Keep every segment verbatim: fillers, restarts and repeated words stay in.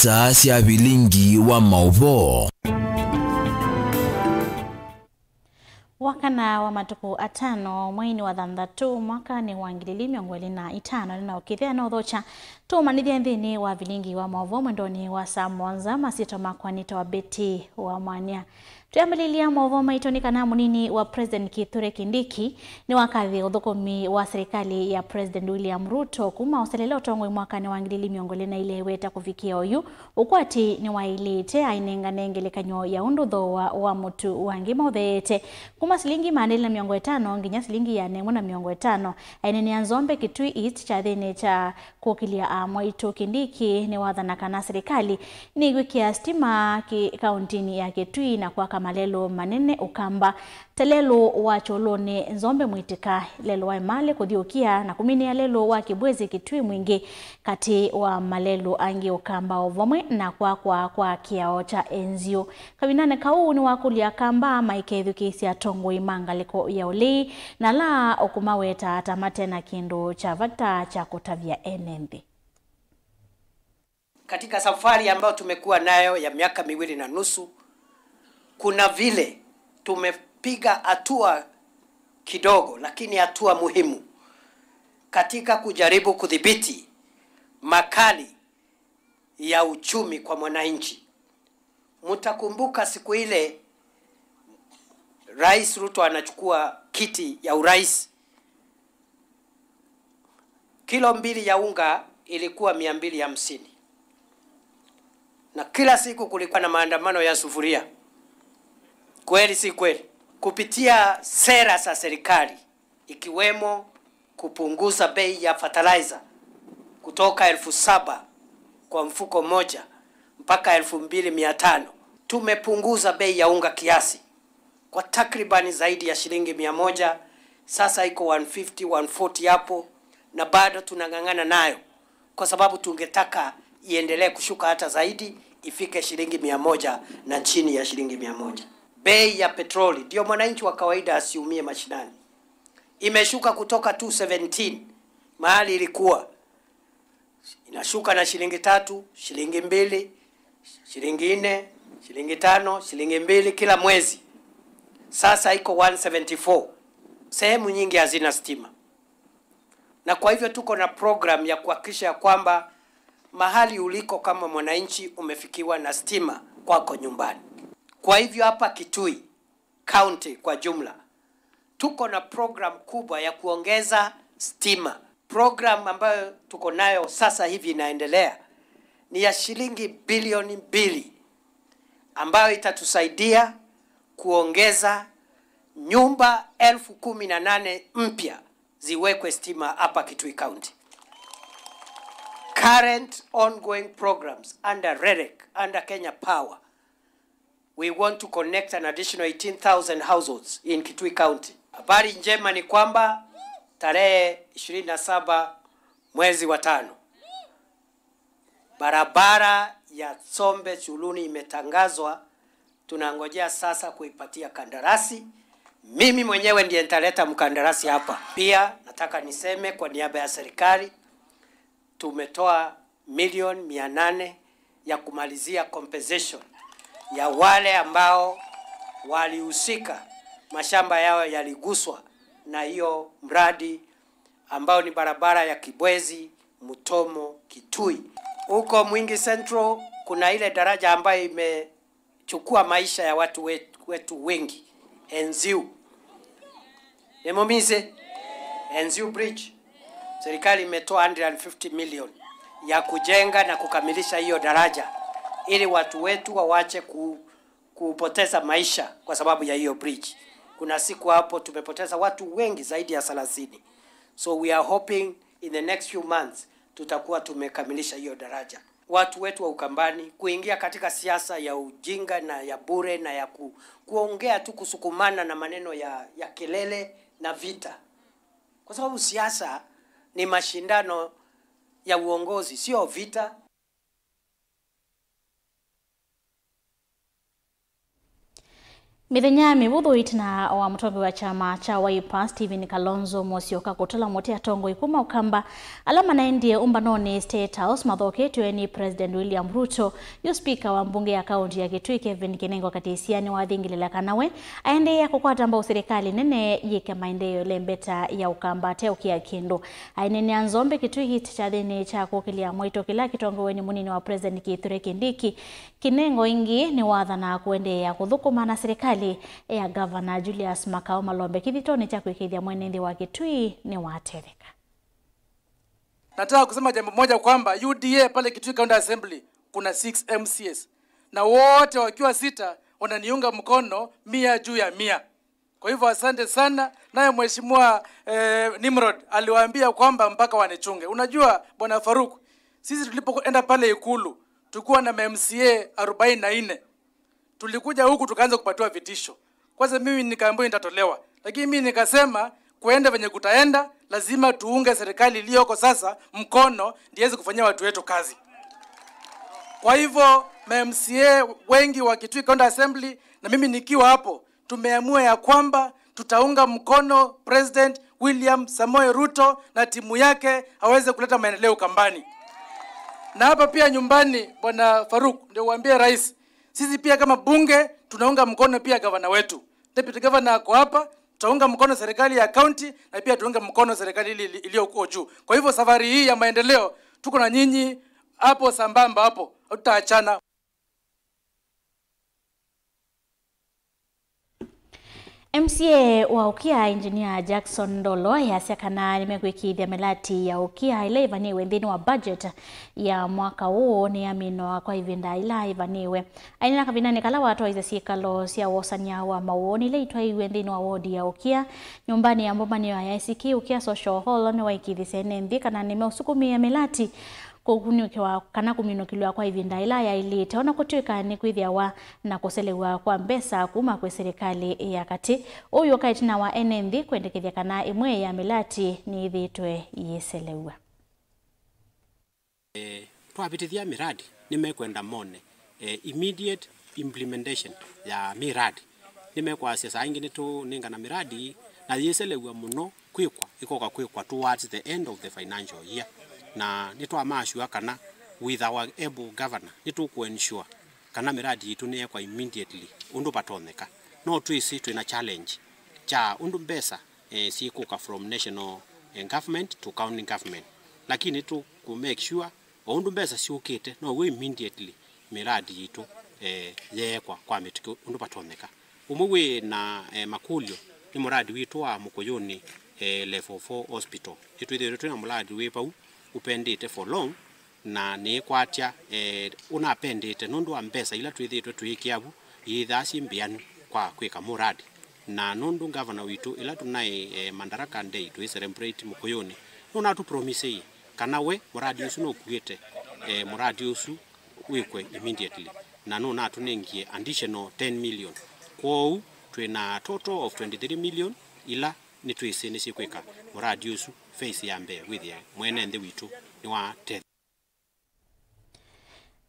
saa sya vilingi wa maũvoo. Wakana wa matukũ atano mweinĩ wa thanthatũ mwakanĩ wa ngili ilĩ mĩongo ĩlĩ na itano, nĩnaũkĩthĩa na ũthokya tũũmanyĩthye nthĩnĩ wa vilingi wa maũvoo mwendonĩ wa saa mũonza. Masyĩtwa makwa nĩtawa Betty wa Mwania. Twĩambĩlĩlya maũvoo maitũ nĩ kana mũnini wa President Kithure Kindiki nĩwakathie ũthũkũmi wa serikali ya President William Ruto kuma ũselele ũtongoi mwakanĩ wa ngili ilĩ mĩongo ĩlĩ na ilĩ aiweta kũvikĩa oyu. Ũkwati nĩwaĩlĩte ainengane ngelekany'o ya ũndũ thooa wa mũtu wa ngima ũtheete kuma silingi maana elĩ na mĩongo ĩtano nginya silingi ĩana ĩmwe na mĩongo ĩtano. Ainenea Nzombe Kitui East kyathĩnĩ kya kũkĩlya amwaitũ. Kindiki nĩwathana kana serikali nĩkwĩkĩa stima ki-, kauntinĩ ya Kitui na kwaka malelũ manene Ũkamba, ta lelũ wa Kyũlũnĩ Nzombe Mwitĩka, lelũ wa Emali kũthyũkia na kũminĩa lelũ wa Kibwezi Kitui Mwingĩ, katĩ wa malelũ angĩ Ũkamba o vamwe na kwakwa kwa kĩao kya Enziũ. Kavindanĩ kau nĩwakũlya Akamba maikethukĩĩsya atongoi ma ngalĩko ya ũlei na ala ũkũmaweta ta mate na kĩndũ kya vata kya kũtavya ene nthĩ. Katika safari ambayo tumekuwa nayo ya miaka miwili na nusu, kuna vile tumepiga hatua kidogo, lakini hatua muhimu katika kujaribu kudhibiti makali ya uchumi kwa mwananchi. Mtakumbuka siku ile Rais Ruto anachukua kiti ya urais, kilo mbili ya unga ilikuwa mia mbili hamsini. Na kila siku kulikuwa na maandamano ya sufuria. Kweli si kweli? Kupitia sera za serikali, ikiwemo kupunguza bei ya fertilizer kutoka elfu saba kwa mfuko moja mpaka elfu mbili mia tano. Tumepunguza bei ya unga kiasi kwa takribani zaidi ya shilingi mia moja, sasa iko one fifty, one forty hapo, na bado tunang'ang'ana nayo kwa sababu tungetaka iendelee kushuka hata zaidi, ifike shilingi mia moja na chini ya shilingi mia moja. Bei ya petroli, ndio mwananchi wa kawaida asiumie mashinani, imeshuka kutoka two seventeen mahali ilikuwa, inashuka na shilingi tatu, shilingi mbili, shilingi nne, shilingi tano, shilingi mbili kila mwezi. Sasa iko one seventy-four. Sehemu nyingi hazina stima, na kwa hivyo tuko na program ya kuhakikisha ya kwamba mahali uliko kama mwananchi umefikiwa na stima kwako nyumbani. Kwa hivyo hapa Kitui County kwa jumla, tuko na program kubwa ya kuongeza stima. Program ambayo tuko nayo sasa hivi inaendelea ni ya shilingi bilioni mbili, ambayo itatusaidia kuongeza nyumba elfu kumi na nane mpya ziwekwe stima hapa Kitui County. Current ongoing programs under REREC, under Kenya Power, we want to connect an additional eighteen thousand households in Kitui County. Habari njema ni kwamba tarehe ishirini na saba mwezi wa tano, barabara ya Sombe Chuluni imetangazwa. Tunangojea sasa kuipatia kandarasi. Mimi mwenyewe ndiye nitaleta mkandarasi hapa. Pia nataka niseme kwa niaba ya serikali, tumetoa milioni mia nane ya kumalizia compensation ya wale ambao walihusika, mashamba yao yaliguswa na hiyo mradi ambao ni barabara ya Kibwezi, Mutomo, Kitui. Huko Mwingi Central kuna ile daraja ambayo imechukua maisha ya watu wetu, wetu wengi, Enziu. Nĩmũmĩsĩ? Enziu Bridge. Serikali imetoa hundred and fifty million ya kujenga na kukamilisha hiyo daraja ili watu wetu wawache ku, kupoteza maisha kwa sababu ya hiyo bridge. Kuna siku hapo tumepoteza watu wengi zaidi ya thelathini. So we are hoping in the next few months tutakuwa tumekamilisha hiyo daraja. Watu wetu wa Ukambani kuingia katika siasa ya ujinga na ya bure na ya ku, kuongea tu, kusukumana na maneno ya, ya kelele na vita, kwa sababu siasa ni mashindano ya uongozi, sio vita. Mĩthenya mĩvũthũ ĩtina wa mũtongoi wa kyama kya Wiper, Stephen Kalonzo Musyoka, kũtũla mũtĩ, atongoi kuma Ũkamba ala manaendie ũmbanonĩ State House mathoketwe nĩ President William Ruto. Yu spika wa mbunge ya kaunti ya Kitui, Kevin Kinengo Katisia, nĩwathingĩlĩla kana we aendeea kũkwata mbau serikali nene yĩke maendeeo ĩla ĩmbeta ya Ũkamba ateũkĩa kĩndũ. Aineenea Nzombe Kitui East kyathĩnĩ kya kũkĩlya mwaitũ kĩla kĩtongoew'e nĩ mũnini wa President Kithure Kindiki, Kinengo ĩngĩ nĩwathanaa kũendeea kũthũkũma na serikali ya Gavana Julius Makau Malombe kĩthitonĩ kya kwĩkĩĩthya mwene nthĩ wa Kitui nĩwatetheka. Nataka kusema jambo moja kwamba U D A pale Kitui County Assembly kuna six M C As, na wote wakiwa sita wananiunga mkono mia juu ya mia. Kwa hivyo asante sana. Naye mheshimiwa eh, Nimrod aliwaambia kwamba mpaka wanichunge. Unajua bwana Faruk, sisi tulipoenda pale Ikulu tulikuwa na M C A arobaini na nne. Tulikuja huku tukaanza kupatiwa vitisho. Kwanza mimi nikaambiwa nitatolewa, lakini mimi nikasema kuenda venye kutaenda, lazima tuunge serikali iliyoko sasa mkono ndiweze kufanyia watu wetu kazi. Kwa hivyo ma M C A wengi wa Kitui County Assembly na mimi nikiwa hapo, tumeamua ya kwamba tutaunga mkono President William Samoei Ruto na timu yake aweze kuleta maendeleo Ukambani. Na hapa pia nyumbani, bwana Faruk, ndio uambie rais, sisi pia kama bunge tunaunga mkono pia gavana wetu. Deputy governor ako hapa, tutaunga mkono serikali ya county na pia tuunge mkono serikali ili- ili- iliyo huko juu. Kwa hivyo safari hii ya maendeleo tuko na nyinyi hapo sambamba hapo, hatutaachana. M C A wa Ukia, Engineer Jackson Ndolo, easya kana nĩmekwĩkĩĩthya mĩlati ya Ukia ĩla ĩvanĩwe nthĩnĩ wa budget ya mwaka ũũ nĩyaminwa kwa ĩvinda ĩla ĩvanĩwe. Aineena kavindanĩ kala watwaisye syĩkalo sya wosany'a wa mawoni ila itwaiwe nthĩnĩ wa wodi ya Ukia, nyũmbanĩ ya mbũmanĩo ya A I C K Ukia Social Hall, nĩwaĩkĩĩthisye ene nthĩ kana nĩmeũsukumĩa mĩlati kũkunĩkĩwa kana kũminũkĩlw'a kwa ĩvinda ĩla yaĩlĩte, o na kũtw'ĩka nĩkwĩthĩawa na kũselew'a kwa mbesa kuma kwĩ silikalĩ ya katĩ. Ũu wĩũka ĩtina wa ene nthĩ kwendekethya kana ĩmwe ya mĩlati nĩyĩthĩĩtwe ĩiselew'a. Eh, twavĩtĩthya mĩradi, nĩmekwenda mone, eh, immediate implementation ya mĩradi. Nĩmekwasya saa ingĩ nĩtũnengana mĩradi na yĩselew'a mũno kwĩkwa, ĩkoka kwĩkwa towards the end of the financial year. Na nĩtwamasure kana with our able governor, nĩtũkũensure kana mĩradi yitũ nĩyekwa immediately ũndũ vatonyeka. No twĩsĩ twĩna challenge kya ũndũ mbesa, eh, syĩkũka from national, eh, government to county government. Lakini tũkũ make sure o ũndũ mbesa syũkĩte, now'o immediately mĩradi yitũ, eh, yeekwa kwa mĩtũkĩ ũndũ vatonyeka. Ũmwe wĩ na, eh, makũlyo nĩ mũradi witũ wa Mũkũyũnĩ, eh, Level four Hospital. Nĩtwĩthĩĩtwe twĩ na mũradi wĩ vau ũpendĩte for long, na nĩĩkwatya, eh, ũnapendĩte nũndũ wa mbesa ila twĩthĩĩtwe tũyĩkĩa vu iyĩthaa syĩ mbĩanu kwa kwĩka mũradi. Na nũndũ ngavana witũ ĩla tũnaĩ, eh, Madaraka Day tũĩ celebrate Mũkũyũnĩ, nũnatũpromiseie kana we mũradi ũsu nũkuĩte, eh, mũradi ũsu wĩkwe immediately, na nũnatũnengie additional ten million. Kwoou twĩ na total of twenty-three million ila nĩtwĩsĩ nĩsyĩkwĩka mũradi ũsu phase ya mbee wĩthĩe mwene nthĩ witũ nĩwatetheka.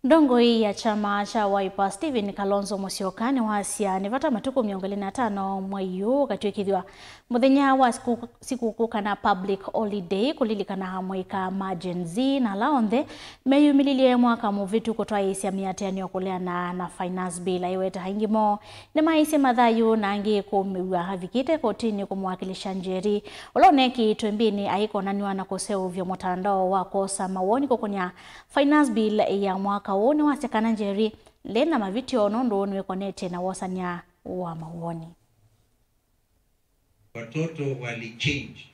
Ndongoi ya kyama kya Wiper, Stephen Kalonzo Musyoka, nĩwasya nĩ vata matukũ mĩongo ĩlĩ na atano mwei ũũ ũkatw'ĩkĩthw'a mũthenya wa sikũ- sikũkũ kana public holiday kũlilikana amũika ma Gen Z na ala onthe meyumĩlilye mwaka mũvĩtu kũtwaĩĩsya mĩatĩanĩo kũleana na Finance Bill. Aiweta aingĩ moo nĩmaisye mathayũ na angĩ kũũmĩw'a avikĩte kotinĩ kũmũwakilisha Njeri, ũla ũneekĩĩtwe mbĩnĩ aikonanw'a na kũseũvya mũtandao wa kwosa mawoni kũkũnya Finance Bill ya mwaka ũũ. Nĩwasya kana Njeri ndena mavĩtyo nũndũ nĩwĩkonetye na wosany'a wa mawoni. Watoto walichange.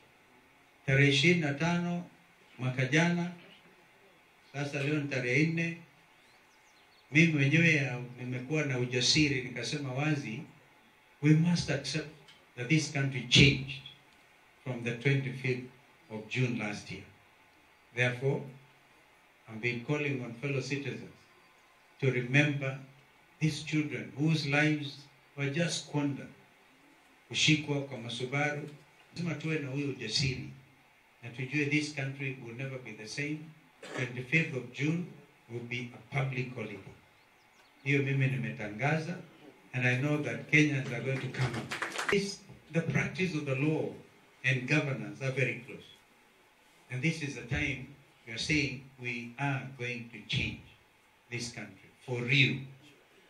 Tarehe ishirini na tano mwaka jana, sasa leo ni tarehe nne. Mimi mwenyewe ya- nimekuwa na ujasiri nikasema wazi, we must accept that this country changed from the twenty-fifth of June last year. Therefore, I've been calling on fellow citizens to remember these children whose lives were just squandered, kushikwa kwa masubaru. Lazima tuwe na huyo ujasiri na tujue this country will never be the same. Twenty-fifth of June will be a public holiday. Hiyo mimi nimetangaza, And I know that Kenyans are going to come up. This, the practice of the law and governance are very close. And this is the time we are saying we are going to change this country for real.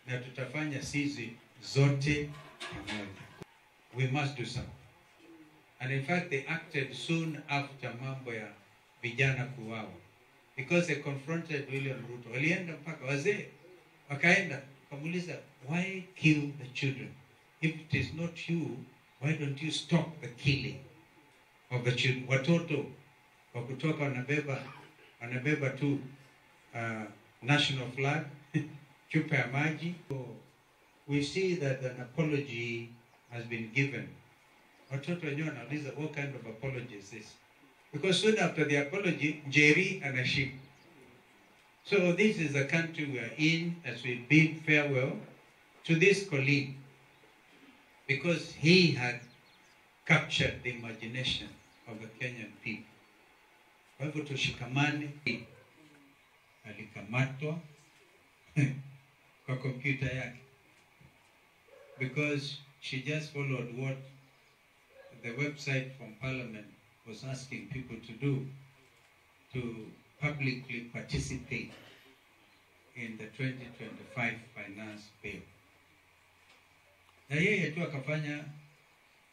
Na tutafanya sisi zote pamoja. We must do something. And in fact, they acted soon after mambo ya vijana kuuawa. Because they confronted William Ruto. Walienda mpaka wazee, wakaenda, wakamuuliza, "Why kill the children? If it is not you, why don't you stop the killing of the children?" Watoto wa kutoka wanabeba, wanabeba tu, uh, national flag, chupa ya maji. So we see that an apology has been given. Watoto wenyewe wanauliza, "What kind of apology is this?" Because soon after the apology, Njeri anashikwa. So this is the country we are in as we bid farewell to this colleague, because he had captured the imagination of the Kenyan people. Kwa hivyo tushikamane. Alikamatwa kwa kompyuta yake, because she just followed what the website from parliament was asking people to do, to publicly participate in the twenty twenty-five finance bill. Na yeye tu akafanya,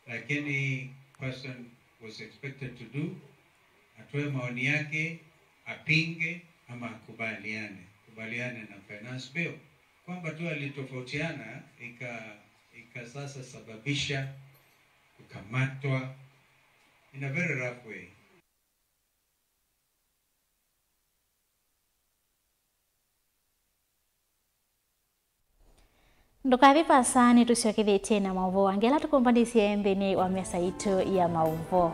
lakini person was expected to do, atoe maoni yake, apinge ama akubaliane, kubaliane na finance bill. Kwamba tu alitofautiana, ika-, ika sasa sababisha kukamatwa in a very rough way. Ndũkathi vaasa, nĩtũsyokethĩtye na maũvoo angĩ ala tũkũmbanĩsye nthĩnĩ wa mesa yitũ ya maũvoo.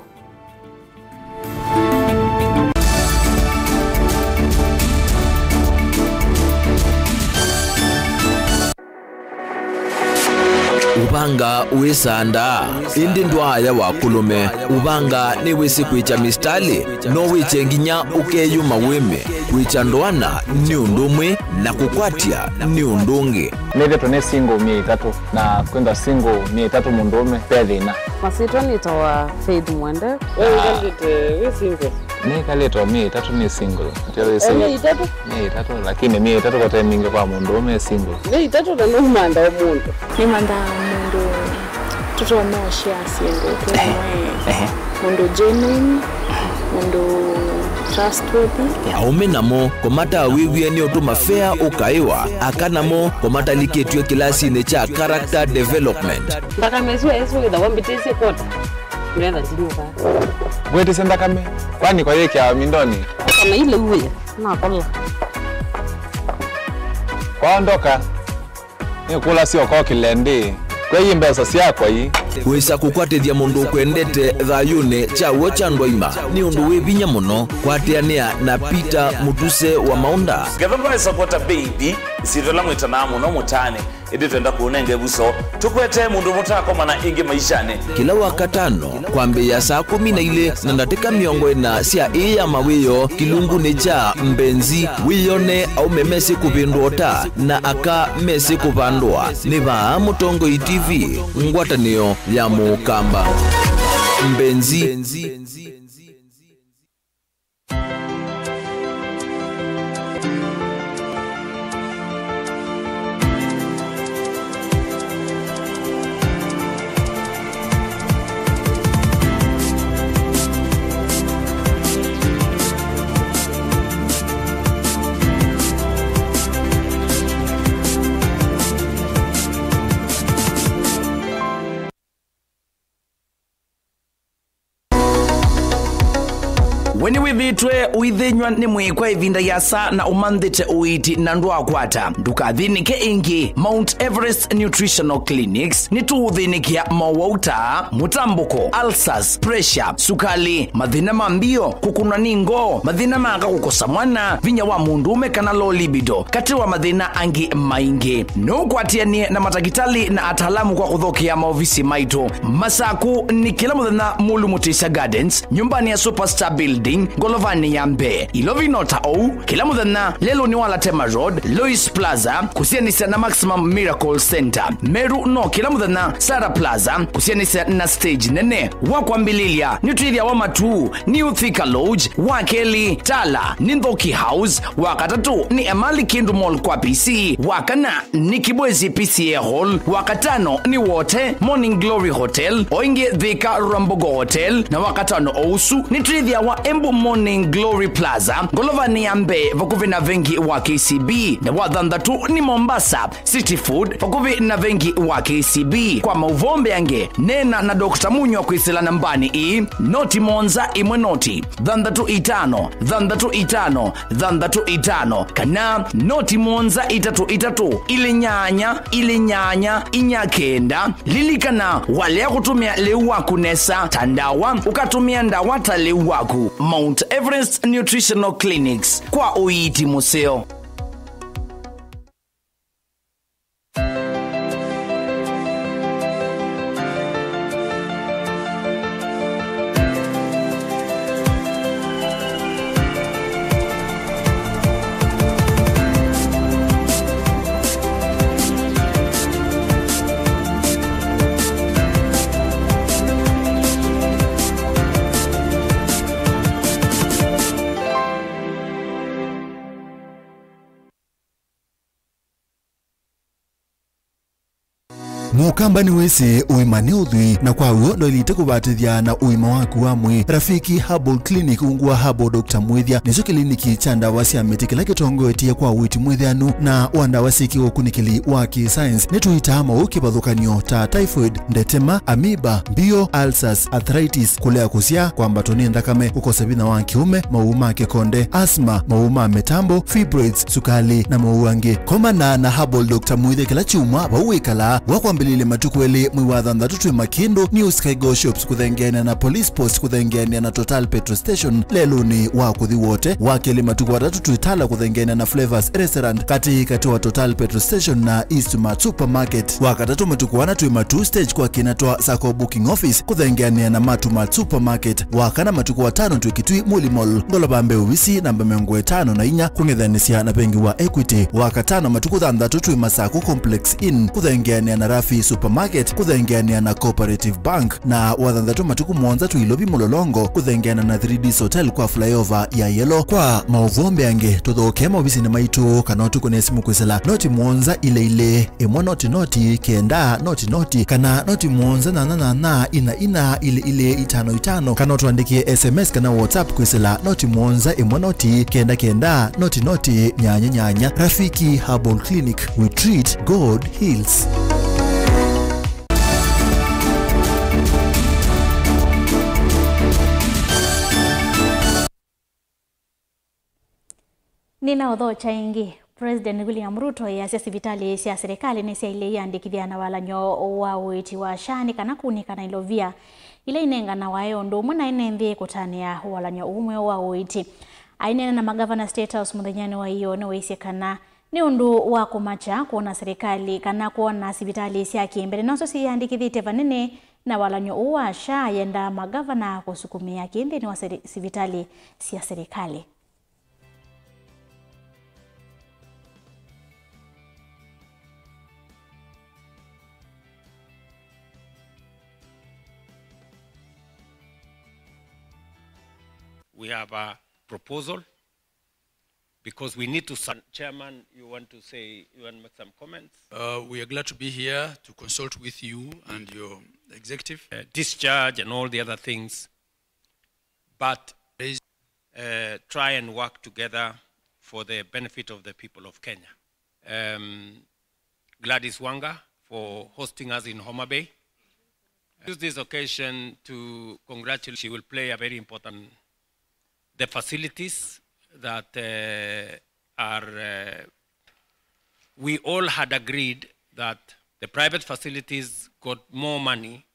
Ũvanga wĩsandaa, ĩndĩ ndwaaya wa kũlũme. Ũvanga nĩwĩsĩ kwĩkya mistalĩ, no wĩkye nginya ũkeyũma wĩme. Kwĩkya ndoana nĩ ũndũ ũmwe, na kũkwatya nĩ ũndũ ũngĩ. Nĩthĩtwe nĩ single myei ĩtatũ, na kwĩthwa single myei ĩtatũ mũndũũme ve thĩna. Masyĩtwa nĩtawa Faith Mwende. We wĩkalĩte wĩ single? Nĩkalĩte o myei ĩtatũ nĩ single. Atĩ wĩsĩ- O myei ĩtatũ? Myei ĩtatũ, lakini myei ĩtatũ kote mingĩ kwa mũndũũme e single. Myei ĩtatũ na nũmantha o mũndũ. Nĩmanthaa mũndũ tũtonya ũshare syĩndũ twĩ. Ehe. Amwe. Ehe. Mũndũ genuine, mũndũ trustworthy. Aũme namo kũmatawĩw'e nĩ ũtũma fea ũkaĩwa, aka namo kũmatalikĩtw'e kĩlasinĩ kya character development. Nthakame ĩsu ĩsu wĩthawa mbĩtĩsye kwota, ndetha ndinyuka. Ngwĩtĩsye nthakame, kwani kwa yĩkĩawa mindonĩ? Kana ile uwe, nakola. Kwaondoka. Nĩkũlasya ũkokĩle ndĩ, kwei mbesa syakwa ii. Wĩsa kũkwatĩthya mũndũ ũkwendete thayũnĩ kya w'o kya ndwaima nĩ ũndũ wĩ vinya mũno. Kwatĩanĩa na Peter Mũtuse wa Maũnda. Ngetha ndwaĩsa kwota mbei ithi, isyĩtwa ila mwĩtanaa mũno mũtaanĩ, ĩndĩ twenda kũũnenga ĩvuso. Tũkwetee mũndũ mũtakomana ĩngĩ maishanĩ. Kĩla Wakatano, kwambĩĩa saa kũmi na ilĩ na ndatĩka mĩongo ĩna sya ĩĩ ya mawĩoo kĩlungunĩ kya Mbenzi, wĩyone aũme mesĩ kũvĩndũa ũta na aka mesĩ kũvandũa. Nĩ vaa Mũtongoi T V, ngwatanĩo ya Mũkamba. Mbenzi. We nĩwĩthĩĩtwe ũithĩnyw'a nĩ mwĩĩ kwa ĩvinda yasa na ũmanthĩte ũiiti na ndwakwata? Ndũkathĩnĩke ĩngĩ. Mount Everest Nutritional Clinics nĩtũũthĩnĩkĩa mowau ta mũtambũko, ulcers, pressure, sukali, mathĩna ma mbio, kũkũnwa nĩ ngoo, mathĩna ma aka kũkosa mwana, vinya wa mũndũũme kana low libido, katĩ wa mathĩna angĩ maingĩ. No ũkwatĩanĩe na matakĩtalĩ na ataalamu kwa kũthokea maovisi maitũ. Masaku nĩ kĩla mũthenya Mulu Mutisya Gardens, nyũmbanĩ ya Superstar Building. Building, ngolovanĩ ya mbee. Ilovi no ta ou, kĩla mũthenya, Lelũnĩ wa Latema Road, Lois Plaza, kũsianĩsya na Maximum Miracle Center. Meru no kĩla mũthenya, Sara Plaza, kũsianĩsya na stage nene. Wa kwambĩlĩlya, nĩ twĩthĩawa Matuu, New Thika Lodge, wa kelĩ, Tala, nĩ Nthoki House, wa katatũ, nĩ Emali Kindu Mall kwa P C, wa kana, nĩ Kibwezi P C A Hall, wa katano nĩ Wote Morning Glory Hotel, o ĩngĩ Thika Rambogo Hotel, na wa katano o ũsu nĩ twĩthĩawa Embu Morning Glory Plaza, ngolovanĩ ya mbee vakuvĩ na vengi wa K C B, na wa thanthatũ nĩ Mombasa City Food vakuvĩ na vengi wa K C B. Kwa maũvoo mbeange, neena na Doctor Munywa kwĩsĩla nambanĩ ii, noti mũonza ĩmwe noti, thanthatũ itano, thanthatũ itano, thanthatũ itano, kana noti mũonza itatũ itatũ, ilĩ nyanya, ilĩ nyanya, inya kenda. Lilikana, walea kũtũmĩa lĩu waku nesa ta ndawa, ũkatũmĩa ndawa ta lĩu waku. Mount Everest Nutritional Clinics, kwa ũiiti mũseo. Mũkamba nĩwĩsĩ ũima nĩ ũthwii, na kwa w'o ndwaĩlĩte kũvatĩthya na ũima waku wa mwĩĩ. Rafiki Herbal Clinic, ungu wa Herbal Doctor Mwĩthya, nĩkyo kĩliniki kya ndawa sya mĩtĩ kĩla kĩtongoetye kwa ũiiti mwĩthĩanu na wa ndawa syĩ kĩũkunĩkĩli wa kĩ-science. Nĩtũitaa maũũ kĩvathũkany'o ta typhoid, ndetema, amoeba, mbio, ulcers, arthritis, kũlea kũsyaa, kwambatwa nĩ nthakame, kũkosa vinya wa kĩũme, maũũ ma kĩkonde, asthma, maũũ ma mĩtambo, fibroids, sukali, na maũũ angĩ. Komana na Herbal Doctor Mwĩthya kĩla kyumwa vau wĩkalaa, wa kwambĩlĩlya matukũ elĩ mwei wa thanthatũ twĩ Makĩndũ, New Sky Go Shops kũthengeanĩa na Police Post kũthengeanĩa na Total Petrol Station lelũnĩ wa kũthi Wote, wa kelĩ matukũ atatũ twĩ Tala kũthengeanĩa na Flavors Restaurant katĩ katĩ wa Total Petrol Station na East Mart Supermarket, wa katatũ matukũ ana twĩ Matuu Stage kwa kĩna twa Sacco Booking Office kũthengeanĩa na Matu Mart Supermarket, wa kana matukũ atano twĩ Kitui Muli Mall, ngolova mbee ovisi namba mĩongo ĩtano na inya kũng'ethanĩsya na vengi wa Equity. Wa katano matukũ thanthatũ twĩ Masako Complex Inn kũthengeanĩa na Rafi Supermarket kũthengeanĩa na Cooperative Bank, na wa thanthatũ matukũ mũonza twĩ Ilovi Mũlolongo kũthengeanĩa na three Ds Hotel kwa flyover ya Yellow. Kwa maũvoo mbeange, tũthokee maovisinĩ maitũ kana ũtũkũnĩe simũ kwĩsĩla noti mũonza ilĩ ilĩ ĩmwe noti noti kenda noti noti, kana noti mũonza nyanya nyanya ina ina ilĩ ilĩ itano itano, kana ũtũandĩkĩe S M S kana WhatsApp kwĩsĩla noti mũonza ĩmwe noti kenda kenda noti noti nyanya nyanya. Rafiki Herbal Clinic, we treat, God heals. Nĩnaũthokya ĩngĩ. President William Ruto easya sivitalĩ sya serĩkalĩ nĩsyaĩle iandĩkĩthya na walany'o wa ũiiti wa SHA nĩ kana kũnĩka na ilovia ila inenganawa e ũndũ ũmwe na ene nthĩ kũtanĩa walany'o ũũ mweũ wa ũiiti. Aineena na magavana State House mũthenyanĩ wa ĩyoo, nĩwaisye kana nĩ ũndũ wa kũmakya kwona serĩkalĩ kana kwona sivitalĩ sya kĩmbene nosyo siyĩandĩkĩthĩtye vanene na walany'o ũũ wa SHA. Yendaa magavana kũsukumĩa kĩ nthĩnĩ wa seri-, sivitalĩ sya serĩkalĩ. We have a proposal because we need to, Chairman, you want to say, you want to make some comments? Uh, we are glad to be here to consult with you and your executive. Uh, discharge and all the other things, but, uh, try and work together for the benefit of the people of Kenya. Um, Gladys Wanga for hosting us in Homa Bay. Use this occasion to congratulate. She will play a very important, the facilities that, uh, are, uh, we all had agreed that the private facilities got more money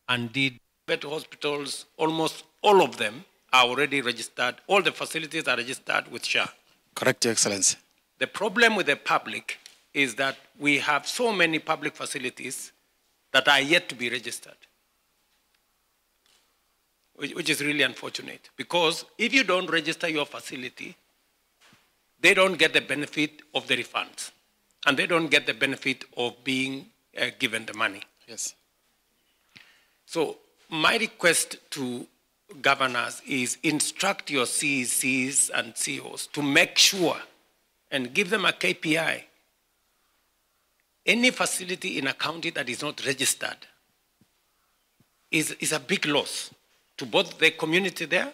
and did. Private hospitals, almost all of them are already registered. All the facilities are registered with SHA. Correct, Your Excellency. The problem with the public is that we have so many public facilities that are yet to be registered. which, which is really unfortunate, because if you don't register your facility, they don't get the benefit of the refunds, and they don't get the benefit of being, uh, given the money. Yes. So my request to governors is instruct your C E Cs and C E Os to make sure and give them a K P I. Any facility in a county that is not registered is, is a big loss to both the community there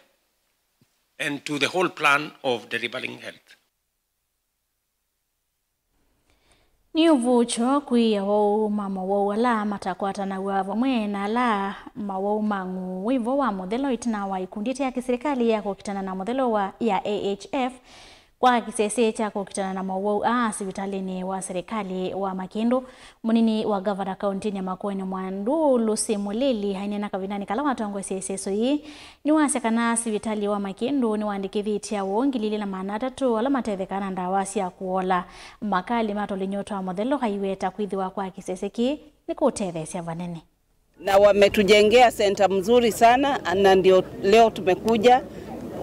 and to the whole plan of delivering health. Nĩ ũvũkyo kwĩ awau ma mawau ala matakwatanaw'a vamwe na ala mawau ma ng'ũũ wĩvo wa mũthelo ĩtina wa ikundi ĩte ya kĩsilikalĩ ya kũkitana na mũthelo wa, ya A H F kwa kĩsese kya kũkitana na mawau aa sivitalĩnĩ wa silikalĩ wa Makĩndũ. Mũnini wa ngavana kauntinĩ ya Makueni Mwandu Lucy Mũlili aineena kavindanĩ kala watongoesye ĩseso yĩĩ, nĩwasya kana sivitalĩ wa Makĩndũ nĩwandĩkĩthĩtye awau ngili ilĩ na maana atatũ ala matethekaa na ndawa sya kũola makali ma tũlinyũ twa mũthelo aiweta kwĩthĩwa kwa kĩsese kĩĩ nĩkũtetheesya vanene. Na wametujengea center mzuri sana, na ndio leo tumekuja,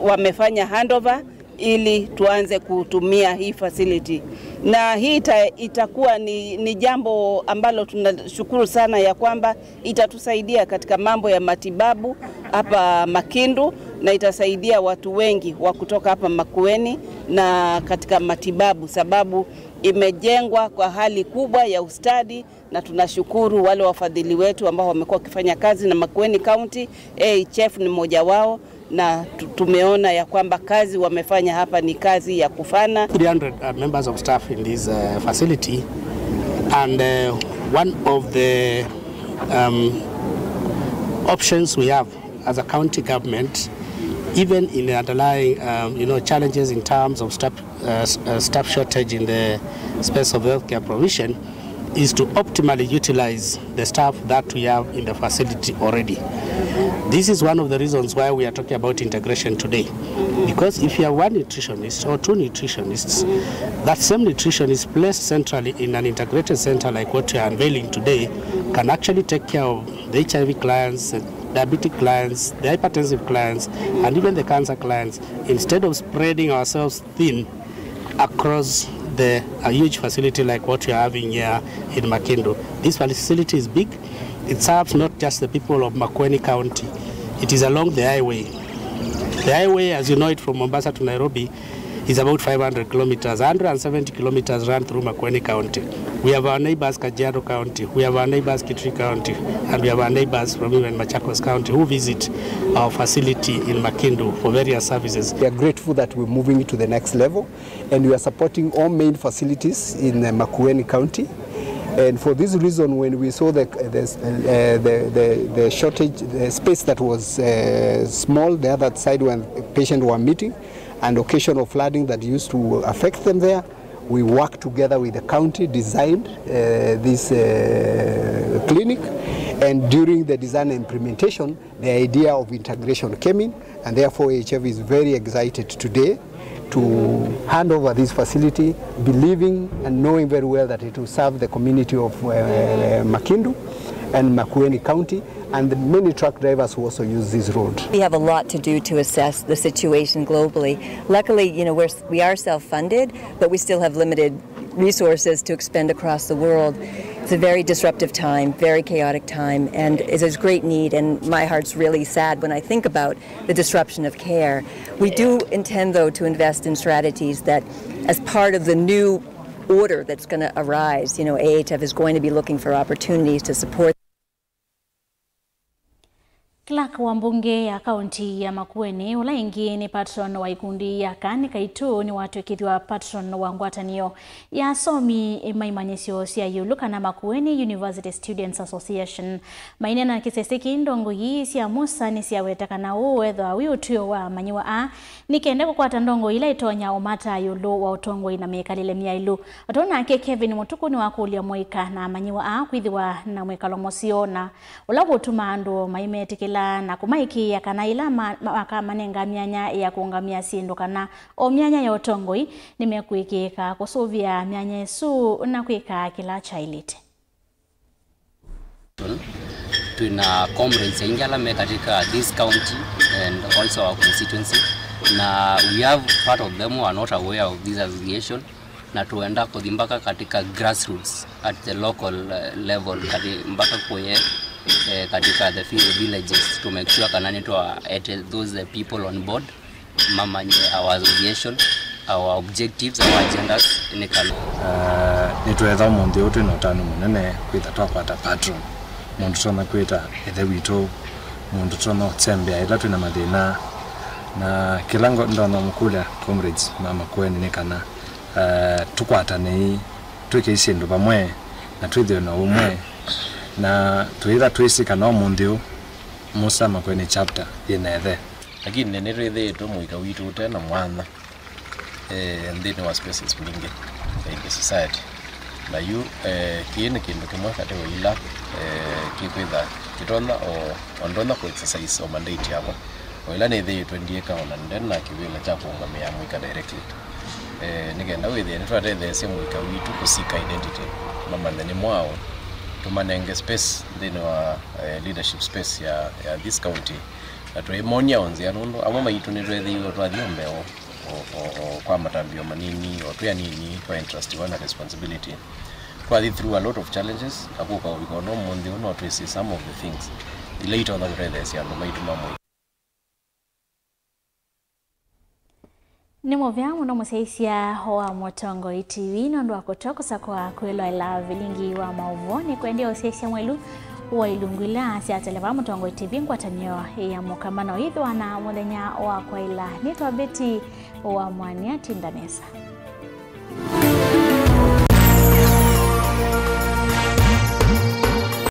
wamefanya handover ili tuanze kutumia hii facility. Na hii ita-, itakuwa ni, ni jambo ambalo tunashukuru sana ya kwamba itatusaidia katika mambo ya matibabu hapa Makindu, na itasaidia watu wengi wa kutoka hapa Makueni na katika matibabu, sababu imejengwa kwa hali kubwa ya ustadi, na tunashukuru wale wafadhili wetu ambao wamekuwa wakifanya kazi na Makueni County, A H F ni mmoja wao, na tu-, tumeona ya kwamba kazi wamefanya hapa ni kazi ya kufana. Three hundred, uh, members of staff in this, uh, facility, and, uh, one of the, um, options we have as a county government, even in the underlying, um, you know, challenges in terms of staff, uh, s-, uh, staff shortage in the space of healthcare provision, is to optimally utilize the staff that we have in the facility already. This is one of the reasons why we are talking about integration today. Because if you have one nutritionist or two nutritionists, that same nutritionist placed centrally in an integrated center like what we are unveiling today can actually take care of the H I V clients, the diabetic clients, the hypertensive clients, and even the cancer clients, instead of spreading ourselves thin across the, a huge facility like what we are having here in Makindu. This facility is big. It serves not just the people of Makueni County. It is along the highway. The highway, as you know it from Mombasa to Nairobi, is about five hundred kilometers. A hundred and seventy kilometers run through Makueni County. We have our neighbors, Kajiado County. We have our neighbors, Kitui County. And we have our neighbors from even Machakos County who visit our facility in Makindu for various services. We are grateful that we're moving to the next level, and we are supporting all main facilities in, uh, Makueni County. And for this reason, when we saw the, the, uh, the, the, the shortage, the space that was, uh, small, the other side when patients were meeting, and occasional flooding that used to affect them there, we worked together with the county, designed, uh, this, uh, clinic, and during the design and implementation, the idea of integration came in, and therefore A H F is very excited today to hand over this facility, believing and knowing very well that it will serve the community of, uh, Makindu and Makueni County, and the many truck drivers who also use this road. We have a lot to do to assess the situation globally. Luckily, you know, we're, we are self-funded, but we still have limited resources to expend across the world. It's a very disruptive time, very chaotic time, and there's great need, and my heart's really sad when I think about the disruption of care. We do intend, though, to invest in strategies that, as part of the new order that's gonna arise, you know, A H F is going to be looking for opportunities to support. Clerk wa mbunge ya kaunti ya Makueni, ũla ĩngĩ nĩ patron wa ikundi ya Kaanĩ Kaitũ, nĩwatw'ĩkĩthw'a patron wa ngwatanĩo ya asomi ma imanyĩsyo sya ĩũlũ, kana Makueni University Students Association. Maineena na kĩsese kĩĩ, ndongoi sya Musa nĩsyaweta kana ũũ wethĩwa wĩ ũtw'ĩo wa amanyĩw'a aa, nĩ kenda kũkwata ndongoi ila itonya ũmataa ĩũlũ wa ũtongoi na mĩkalĩle myaĩlu. O tondũ nake Kevin Mũtukũ nĩwakũlya mũika na amanyĩw'a aa kwĩthĩwa na mwĩkalo mũseo na ũla ũkũtuma andũ maimetĩkĩla na kũmaĩkĩĩa kana ĩla ma-, ma-, makamanenga myanya ya kũũngamĩa syĩndũ kana o myanya ya ũtongoi, nĩmekũĩkĩĩka kũsũvĩa myanya ĩsu na kwĩka kĩla kyaĩlĩte. Twĩna comrades aingĩ ala me katika this county and also our constituency, na we have part of them who are not aware of this association, na tuenda kũthi mpaka katika grassroots at the local, eh, level, kati mpaka kũye, eh, katika the vi- villages to make sure kana nĩtwa at those, eh, people on board, mamanye our association, our objectives, our agendas, nĩ kana. Uh, nĩtwetha ũmũnthĩ ũũ twĩ na ũtanu mũnene kwĩtha twakwata patron, mũndũ tũtonya kwĩta ĩthe witũ, mũndũ tũtonya ũtembea ĩla twĩ na mathĩna. Na kĩla ngo- ndonya mũkũlya comrades ma Makueni nĩ kana, uh, tũkwatanei, twĩke syĩndũ vamwe, na twĩthĩwe na ũmwe, na twĩtha twĩsĩ kana ũmũnthĩ ũũ Musa Makueni chapter yĩ na ĩthe. Lakini nĩtwĩthĩĩtwe mũika witũ ũte na mwanya, eh, nthĩnĩ wa spaces mbingĩ in the society. Na yu, eh, kĩĩ nĩ kĩndũ kĩmwe katĩ wa ila, eh, kĩkwĩtha kĩtonya o, o ndonya kũ exercise o mandate yakwa. O ĩla nĩthĩĩtwe ndyĩka ona nde na kĩvĩla kya kũũngamĩa mũika directly. Eh, nĩ kenda wĩthĩe nĩtwatetheesya mũika witũ kũsika identity, mamanye nĩ mwaũ, tũmanenge space nthĩnĩ wa, eh, leadership space ya, ya this county. Na tũimonia o nzĩa, nũndũ amwe maitũ nĩtweethĩiwe twathi o mbee o, o, o, o kwa matambio manini, o twĩ anini, twa entrust na responsibility. Twathi through a lot of challenges, na kũka ũvika ona ũmũnthĩ ũũ no twĩsĩ some of the things ila itonya kũtetheesya andũ maitũ ma mũika. Nĩ mũvea mũno mũsyaĩĩsya wa Mũtongoi T V nũndũ wa kũtw'a kũsakũa kwĩloela vilingi wa maũvoo. Nĩkwendie ũsyaĩĩsya mwelu wa ilungu ila syateleva Mũtongoi T V ngwatanĩo ya mũkamba na ũyĩthĩwa na mũthenya wa kwaĩla. Nĩtwa Betty wa Mwania, tinda nesa.